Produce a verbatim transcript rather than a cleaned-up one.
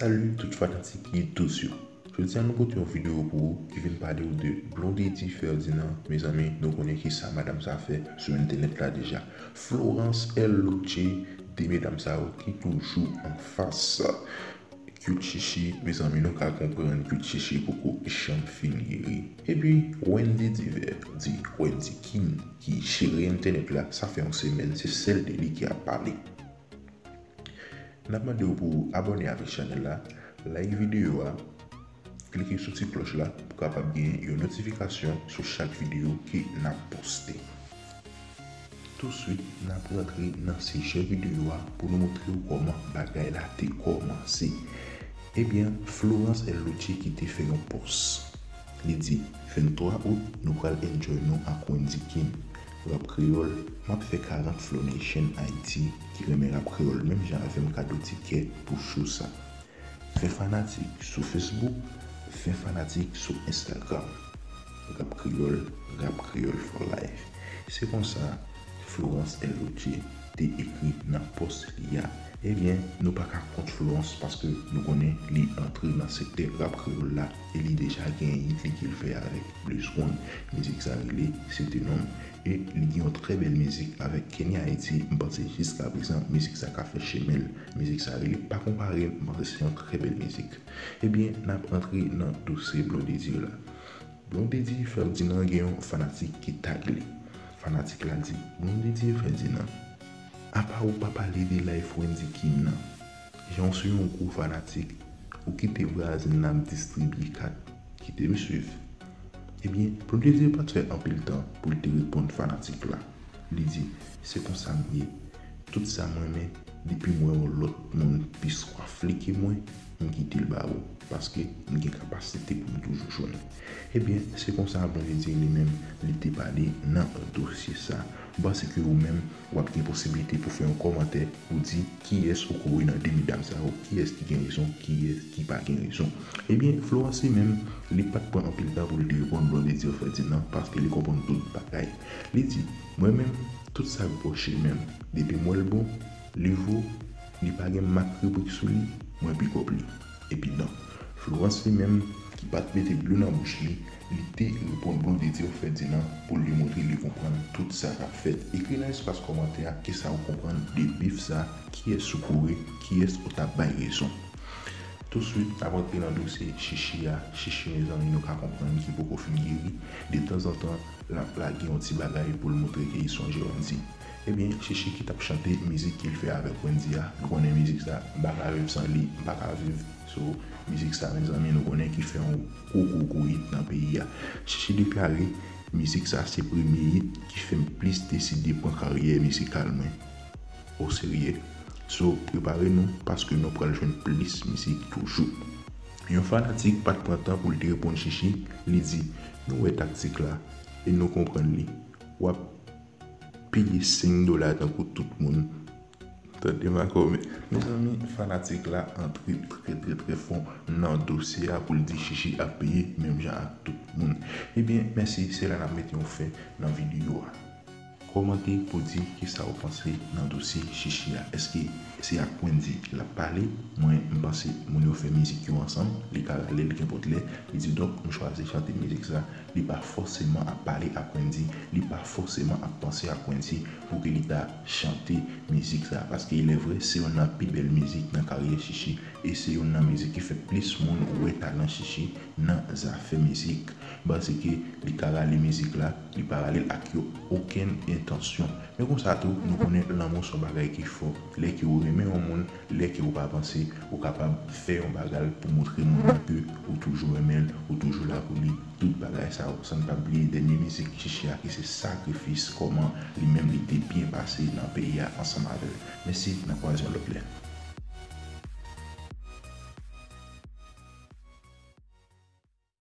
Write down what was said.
Salut tout fanatik Hit Douce yo. Jodi a nou pote yon videyo pou ou ki vin pale ou de Blondedy Ferdinand. Mezanmi, nou konnen ki sa madanm sa fè sou entènèt la deja. Florence L Loutché, de medam sa yo ki toujou anfas Cute Chichi. Mezanmi, nou ka konprann Cute Chichi poko janm fin geri. Epi Wendy Divers, di Wendy King, ki jere entènèt la, sa fè yon semèn se sèl de li ki ap pale. N ap mande w pou w abòne avèk chanèl la, like videyo a, klike sou ti klòch la pou w kapab gen yon notifikasyon sou chak videyo ke n ap poste. Touswit, n ap rantre nan sijè videyo a pou nou montre w kòman bagay la te kòmanse. Ebyen, Florence L Loutché ki te fè yon pòs. Li di, venntwa out, nou pral enjoy nou ak Wendy King. Rap kreyòl, m ap fè karant Flow Nation Haiti ki renmen rap kreyòl menm jan avè m kado tikè pou show sa. Ven fanatik sou Facebook, ven fanatik sou Instagram. Rap kreyòl, rap kreyòl for life. Se konsa, Florence L Loutché te ekri nan pòs li a. Ebyen, nou pa ka kont Florence paske nou konnen li antre nan sektè rap kreyòl la e li deja gen hit li ke l fè avèk Blaze One. Mizik sa rele Se te nonm. E li gen yon trè bèl mizik avèk Kenny Haiti. M panse jiskaprezan mizik sa ka fè chemen l. Mizik sa rele Pa Konpare, m panse se yon trè bèl mizik. Ebyen, n ap antre nan dosye Blondedy la. Blondedy Ferdinand gen yon fanatik ki tag li. Fanatik la di, Blondedy Ferdinand, apa ou pa pale de live Wendy King nan? Jan w se yon gwo fanatik, ou kite vwazin nan ap distribye kat, kite m swiv. Ebyen, Blondedy pa t fè anpil tan pou l te reponn fanatik la. Li di, se konsa m ye. Tout sa m renmen, depi m wè yon lòt moun pi swaf li ke mwen, m kite l ba ou, paske m gen kapasite pou m toujou jwenn. Ebyen, se konsa Blondedy li menm, li te pale nan dosye sa. M panse ke ou menm, w ap gen posiblite pou fè yon kòmantè pou di kiyès ou kwè nan de medam sa yo, kiyès ki gen rezon, kiyès ki pa gen rezon. Ebyen, Florence li menm, li pa t pran anpil tan pou li te reponn Blondedy Ferdinand, paske li konprann tout bagay. Li di, mwen menm, tout sa k bò chemen m, depi m wè l bon, li vo, li pa gen mak ribrik sou li, mwen pikòp li. Epi dan. Florence li menm, ki pa t mete dlo nan bouch li, li te reponn Blondedy Ferdinand pou l demontre li konprann tout sa k ap fèt. Ekri nan espas kòmantè a kisa ou konprann de bif sa, kiyès ou kore, kiyès ou t ap bay rezon. Touswit, n ap antre nan dosye Chichi a. Chichi, mezanmi, nou ka konprann ki poko fin geri. De tanzantan, l ap lage yon ti bagay pou l montre ke li sonje Wendy. Ebyen, Chichi ki t ap chante mizik ke l fè avèk Wendy a, nou konnen mizik sa, m pa ka viv san li, m pa ka viv. So, mizik sa, mezanmi, nou konnen ki fè yon gwo, gwo, gwo hit nan peyi a. Chichi deklare, mizik sa se premye hit ki fè m plis deside pran karyè mizikal mwen oserye. So, prepare nou, paske nou pral jwenn plis mizik toujou. Yon fanatik pa t pran tan pou l te reponn Chichi, li di, nou wè taktik la, e nou konprann li. W ap peye senk dola tankou tout moun. Tande makòmè. Mezanmi, fanatik la antre trè, trè, trè fon nan dosye a pou l di Chichi ap peye menm jan ak tout moun. Ebyen, mèsi, se la n ap mete yon fen nan videyo a. Kòmante pou di kisa ou panse nan dosye Chichi a. Èske se ak Wendy l ap pale? Mwen, m panse moun yo fè mizik yo ansanm, li ka rale l kenpòt lè. Li di, donk, m chwazi chante mizik sa. Li pa fòseman ap pale ak Wendy, li pa fòseman ap panse ak Wendy pou ke li ta chante mizik sa. Paske, ilèvre, se youn nan pi bèl mizik nan karyè Chichi, e se youn nan mizik ki fè plis moun wè talan Chichi nan zafè mizik. M panse ke li ka rale mizik la, li pa rale l ak yo okenn entansyon. Men konsa tou, nou konnen lanmou se yon bagay ki fò. Lè ke ou renmen yon moun, lè ke ou pa panse, ou kapab fè yon bagay pou montre moun nan ke ou toujou renmen l, ou toujou la pou li. Tout bagay sa yo, san n pa bliye dènye mizik Chichi a ki se Sakrifis, kòman li menm li te byen pase nan peyi a ansanm avè l. Mèsi, n a kwaze yon lòt lè.